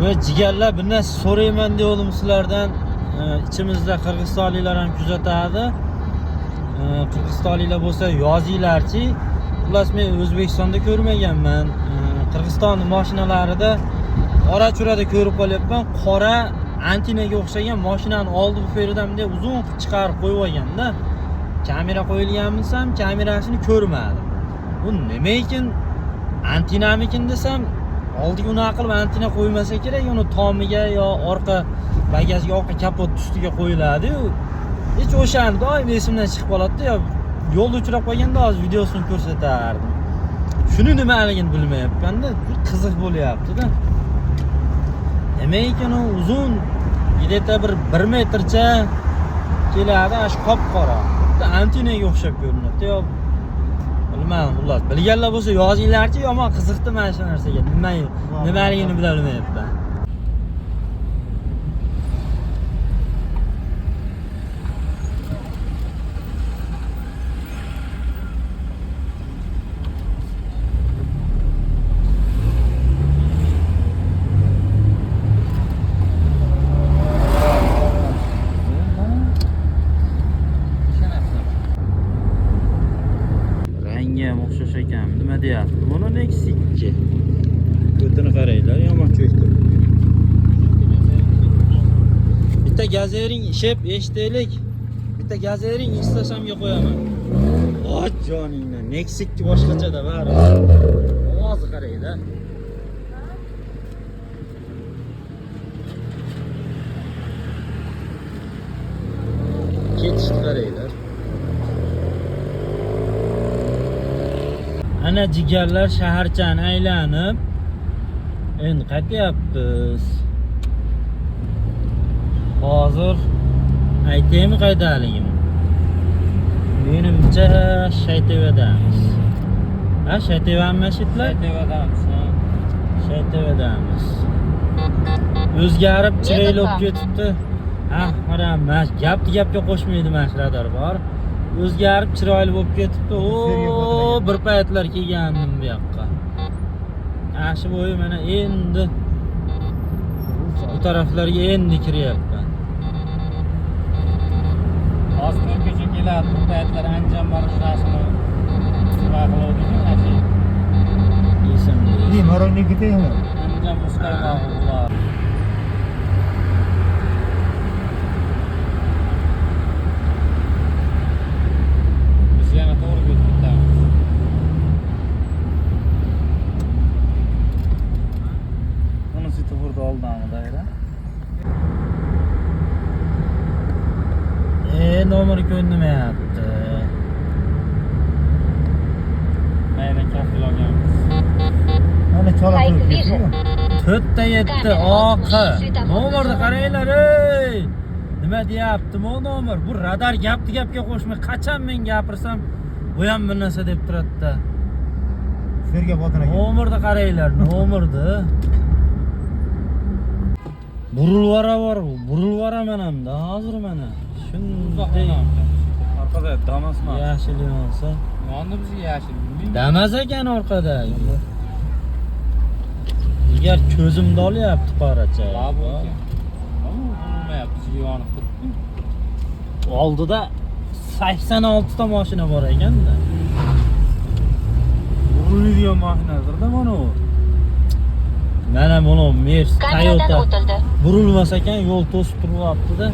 Va jigarlar, bir narsa so'rayman degandim sizlardan. İchimizda qirg'izistonliklar ham kuzatadi. Qirg'izistonliklar bo'lsa yozinglarchi. Xullas, men O'zbekistonda ko'rmaganman. Qirg'iziston mashinalarida ora-churada ko'rib qolyapman. Qora antinaga o'xshagan mashinani oldi buferidan bunday uzun qilib chiqarib qo'yib olganda, kamera qo'yilganmi desam, kamerasini ko'rmadim. Bu nima ekan? Antinamikin desam, oldiga unaqa qilib antina qo'ymasa kerak, uni tomiga yo orqa bagajga, orqa kapot ustiga qo'yiladi-yu. Hech o'shani doim esimdan chiqib qoladi-da, yo yo'lda uchrab qolganda hozir videosini ko'rsatardim. Shuni nimaligini bilmayapman-da, bir qiziq bo'lyapti-da. Nima ekan u uzun, где-то bir 1 metrcha keladi, ana shu qop-qora. Xuddi antinaga o'xshab ko'rinadi. Yo bilmadim, xullas. Bilganlar bo'lsa yozinglarchi, yomon qiziqdi mana shu narsaga. Nimaligini bila olmayapman. Rangi ham o'xshash ekan. Nima deyapti? Buni Nexia 2. Ko'tini qaranglar, yomon cho'kdi. Bitta gazering, shep eshitaylik. Bitta gazering Instagramga qo'yaman. Voy joningdan, Nexia 2 boshqachada bari. Ovozi qaranglar. Ketishni qaranglar. Ana jigarlar shaharchani aylanib endi qaytyapmiz. Hozir aytaymi qaydaligimni? Menimcha Shaytevadamiz. Ha, Shaytevami shitlar? Shaytevadamiz. Shaytevadamiz. O'zgarib chiroyli bo'lib ketibdi. Ha, qara, mana gapni gapga qo'shmaydi mana shu radar bor. O'zgarib chiroyli bo'lib ketibdi. O, bir paytlar kelgandim bu yoqqa. Ana shu bo'yi mana endi bu taraflarga endi kiryapman. Hozir to'rtgacha keladi. Bu paytlar Andijon marshrutasini nima qiluvdik, ana shu Esimda. Ne Marokka ketaymi? Andijon Muzqaymog'i bular. Biz yana to'g'ri ketib ketamiz. Uni svetoforda oldami daira? Nomer ko'rinmayapti. Maydan kafil olganmiz. Mana chola Qaytib turib berish. ketdi. 4.7 Kamera OQ. oltmish, Nomerni qaranglar, ey! Nima deyapti bu nomer? Bu radar gapni gapga qo'shmay, qachon men gapirsam, bu ham bir narsa deb turadi-da. Serga botin ekan. Nomerni qaranglar, nomerni. Burilvora bu, burilvoraman hamda hozir mana. Shunday Orqada Damasmi? yashil yonsa. Yondi bizga yashil. Bilmayman. Damas ekan orqada. Jigar ko'zimni olyapti qoracha. Labo ekan. Ammo burilmayapti, bizga yonib turibdi. Oldida 86 ta mashina bor ekanda. Buriladigan mashinadir-da mana u. Mana buni Mercedes, Kameradan Toyota o'tildi. burilmas ekan, yo'l to'sib turyapti-da.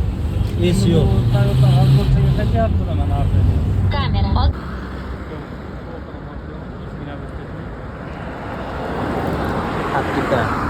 Esi yo'q. Toyota hozirchaga qaytyapti-da mana orqaga. Kamera. Qattiq.